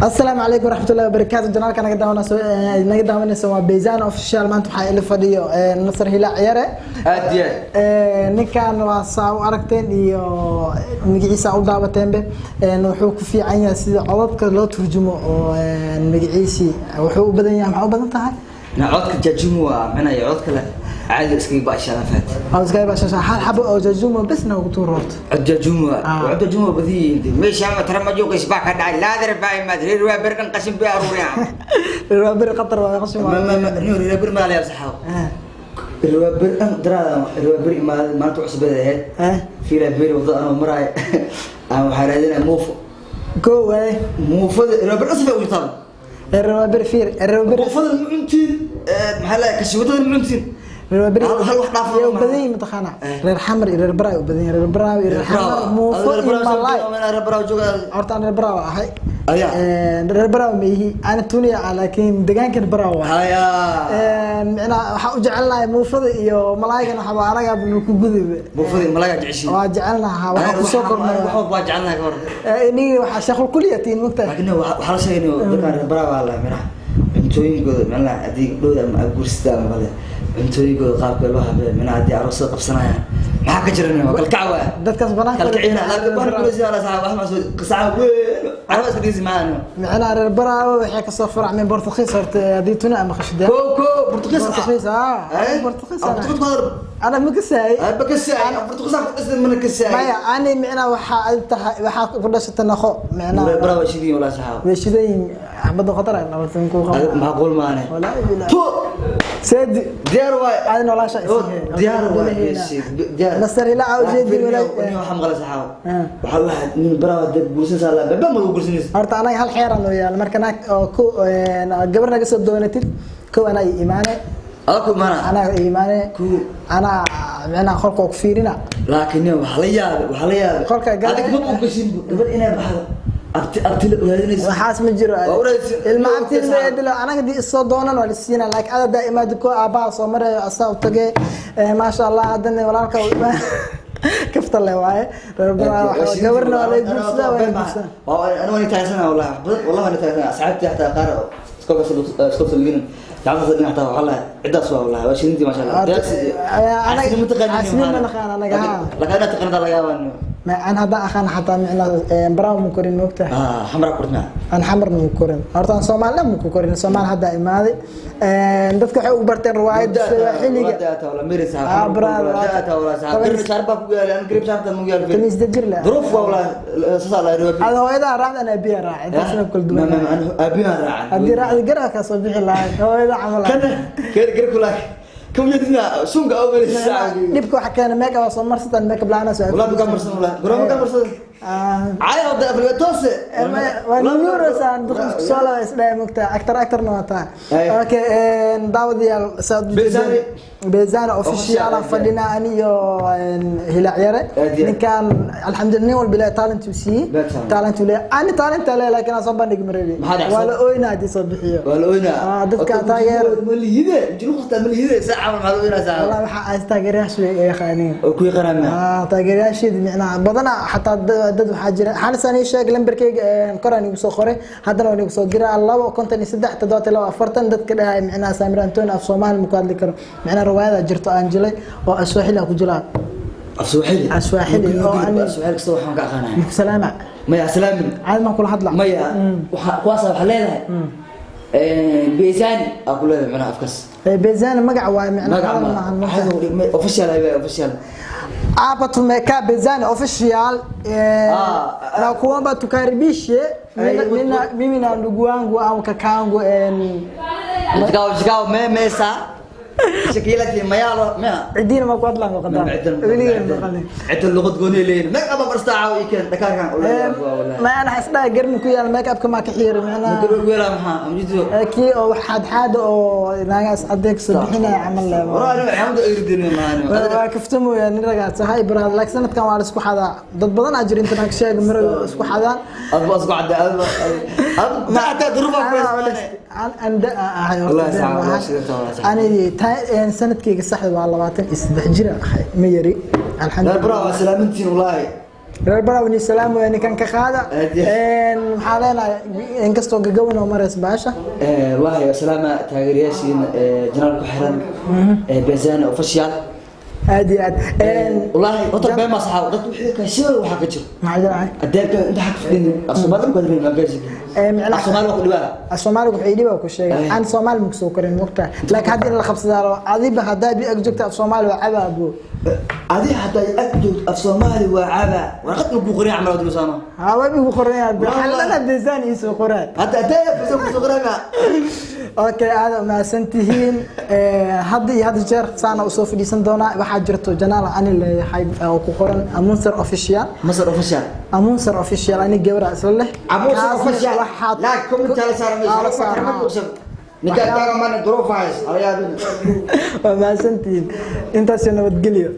Asalaamu calaykum waraxmatullahi wabarakaatu. Janaalka naga daawanayso, naga daawanaysa waa Bayzan Official. Maanta waxaa ila fadhiyo Nasar Hilaac Yare. Aad iyo aad. Ninkan waa saa u aragteen iyo magaciisa u daabateenbe. Wuxuu ku fiican yahay sida codadka loo turjumo oo magaciisii wuxuu u badan yahay. Maxaa u badan tahay? Na codka jajumu waa micnaha codka le caadi iskaga baashaana fahat. Oo iskaga baashasha hal xabo oo jajumo bes na ugu tuur horta. Cod jajumu waa Ah. cod jajumu waa badiyihiin. Meesha ama taramajo qisbaa ka dhacay, laadar baa imaad, reer waa berkan qashin bay aruuriyaan. Waa beri qatar, waa qashin. Ma ma ma niyo reer ber ma la yaab. Reer waa ber dhan daraada, reer waa ber imaad maanta cusbada ahayd. Fiila beri wada anoo maraay aan waxaa raadinaya muufo. Ko waay. Muufada reer ber asfa u taab. Waa beri fiir, reer beri. Muufada ma cuntiin? Maxaa la kashiwadada ma cuntiin? Reer beri. Hal wax dhaaf. Yaa u badan yihiin mataqaanaa? Reer Xamar iyo reer Baraaw u badan yihiin, reer Baraaw iyo reer Xamar muufo iyo malaay. Reer Baraaw jooga. Horta aan reer Baraaw ahay. Ayaa. Reer Baraaw ma ihi ana, Tuniya ah, laakiin deegaankan Baraaw waa. Haya. Micnaha waxaa u jecelnahay muufada iyo malaaygan, waxba anaga ku gudiba. Muufada iyo malaayga jeceshiin? Waa jecelnaha, waxaa kusoo kornay. Wax waa jecelnahay ka hor. Inigi waxaa sheekul kuliyatiin mugtahay. Laakiin waxaa la sheegay inuu dadkaan reer Baraaw waa la micnaha cuntooyinkooda, micnaha haddii gabdhooda ama aad guursataa ama bale cuntooyinkooda qaabka loo habeeyo, micnaha haddii aroosada qabsanayaan, maxaa ka jira? Waa kalkac waa. Dadkaas banaanka. Kalkacina laakiin baan kuleysi ala saxaab wax ma soo qisaca weyn caraba iska dhigisi maano. Micnaha reer Baraaw waxay kasoo faracmeen Bortuqiis horta, haddii tuni ama khashideen. Ko ko Portugiis. Bortuqiis, ah, Bortuqiis. Portugiis ku hadal. Ana ma kasaay. Ba kasaay Portugiis ku dhisay mana kasaay. Maya, ani micnaha waxaa ay tahay waxaa ku dhashatay naqo micnaha. Reer Baraaw shidii wala saxaab. Way shidayin xabada khatar ay nabartan ku qabo. Macquul maane. Walaahi bilaa. Tu. Seedi. Diyaar waay. Aad nolosha. Diyaar waay, diyaar. Nasar Hilaac u jeedi walaal. Waxaa maqla saxaab, waxaa la nin Baraaw dad guursanaysa la baba ma guursanaysa. Horta anaga hal xeer aan noo yaal: marka naag oo ku gabar naga soo doonatid, kow anaa ii imaane. Adaa ku imaana? Anaa ii imaane. Ku. Anaa micnaha qolka oo ku fiirina. Laakiin waxaa la yaabay, waxaa la yaabay Qolka adig ma u gashin gabar inay baxdo abti abti la ogaadinaysa. Waxaas ma jiro. Waa uraysi. Ilma abti la anaga dii isoo doonan waa la siina, laakiin ada daa imaado ko aabbaha soo marayo asaa u tage. Maasha Allah, haddana walaalka u imaan kafta le waaye. Reer Baraaw gabarna waa lay guursadaa, waa la guursadaa. Aniga waan taageersanahay wallahi, badan wallahi waan taageersanahay. Asxaabtii xataa qaar iskoolka iskoolka salginin gacanta salginin xataa waxaa lahay ciddaas waa wallahi waa shidintii, maasha Allah. Xaasiniin ma naqaan anaga, ha. Laakiin inaad taqaanada laga yaabaa. Ma aan haddaan aqaan xataa micnaa Baraaw ma korin, moogtahay. Ah, xamra kurtna. Aan xamarna ma korin horta, aan Soomaalina ma ku korin. Soomaal hadda imaaday. Dadka waxay u barteen riwaayadda Swaaxiliga. Ah, brother, 18 jir leh. Duruuf waa wallahi saas la riwaayad. Ada hooyadaa raacda, ana abiyaa raacay, intaasna kala duwan. Aabiyaa raacan. Haddii raacda garaa kaa soo bixi lahay hooyada camal. Kana kar kar kula kam yadina sunga oo meelisa. Dhibka waxa keena make up soo marsataan, make up la'aan soo. Wallahi ka marsan, wallahi gurama ka marsan. Caay oo Afrika toose. Waa nuurasaan soo laba isdhahay mogtaa, actor actorna waa taa. Okay, daawadayaal, saad u Bezani. Bezani Official aan fadhinaa ani iyo Hilaac Yare. Aad iyo aad. Ninkan alxamdulillah, nin walba Ilaahay talent uu siiyey. Bad talent. Talent uu leeyahay, ani talent aa leeyahay, laakiin aan soo bandhigi ma rabi. Maxaa dhacsan? Waa la ooynaa haddii soo bixiyo. Waa la oynaa. Ah, dadka taageer. Ma lihide jiru qofta ma lihide saaca maxaa la oynaa saaca? Wallahi waxaa aas taageerayaashu way yaqaaniin. Oo ku yaqaanaa. Ah, taageerayaasheedi micnaha badanaa xataa dad waxaa jira xalisaan ii sheeg lambarkeyga koraan igu soo qoray, haddana waan igu soo diraa 253 72 40. Dadka dhahay micnaha Samir Antoni af Soomaali ma ku hadli karo, micnaha riwaayada jirto aan jilay oo Aswaaxili aan ku jilaa. Aswaaxili? Aswaaxili oo Aswaaxili kasta waxaan ka aqaanaa. Salaama. Maya, salaamin. Caadi maan kula hadla. Maya, waxa kuwaas waxa leedahay Beesani aa ku leedahay macnaha afkaas. Bezani magac waaye micnaha. Magaca. Hadal ma maahan. Ma official ay official. Hapa tumekaa Bezani Official, Ah, na kuomba tukaribishe mimi na ndugu wangu au kakaangu. Shikao shikao me mesa shakila ti mayalo ma. Cidiina ma ku hadlaan luqadaan weligeen maqalin. Cidda luqad gooni leeyihin make up barstaaca oo ikeen dhakaarkan wallahi. Ma ana xasdaa garmi ku yaal make upka ma ka xiiri micnaha. Weelaa maxaa amjido? Kii oo wax xaadxaada oo naagaas adeeg soo bixinaya camal leh. Waraa aniga irdin maano. Waa kaftamooya, nin ragaa tahay brother, laakiin sanadkan waa la isku xadaa. Dad badan aa jira inta naag sheega miro isku xadaan. Adba isku cadda adba adba hataa duruufa ku ahay. Wallahi sax, wallahi sidoo wallahi sax. Ani sanadkayga saxda waa 23 jir ahay, ma yari. Reer Alxamdulillah. Bra waa salaamintiin wallahi. Reer Baraawe ni salaam weeye, ninkan ka qaada. Aad iyo Maxaa leenahay, inkastoo gagawan oo maraysa baasha? Wallahi salaama taageerayaashiina channel ku xiran Bezani Official. Aad iyo aad. Wallahi horta been ma saxa, dad wixii ka shir waxa ka jiro. Maxaa jira? Adeerka inta xaq fidin, af Soomaali ku hadlay ma gaarsi. Micnaha Af Soomaali ku dhibaa. Af Soomaaliga wuxuu idhiba ku sheegay aan Soomaali maku soo korin, mogtahay, laakiin haddii la qabsadaa, adiba haddaa bi ag joogta, af Soomaali waa caba, abo. Adi hadaa ag joogto, af Soomaali waa caba, warqad lagu qoray camal dulsaano. Waa igu qorayaan xallana Bezani isoo qoraan. Hadda adeer Bezani ku soo qorayna. Okay, aad u mahadsan tihiin. Hadda iyo hadda jeer saana usoo fadhiisan doonaa. Waxaa jirto channel ani leeyahay oo ku qoran Amunsar Official. Masar Official. Amunsar Official, ani gabra isla leh. Amunsar Kaasna Official. Like, comment ala saaran meesha. Ninka taaga mana duruuf hays ala yaabin. Waa mahadsantihiin, intaasio nabadgelyo.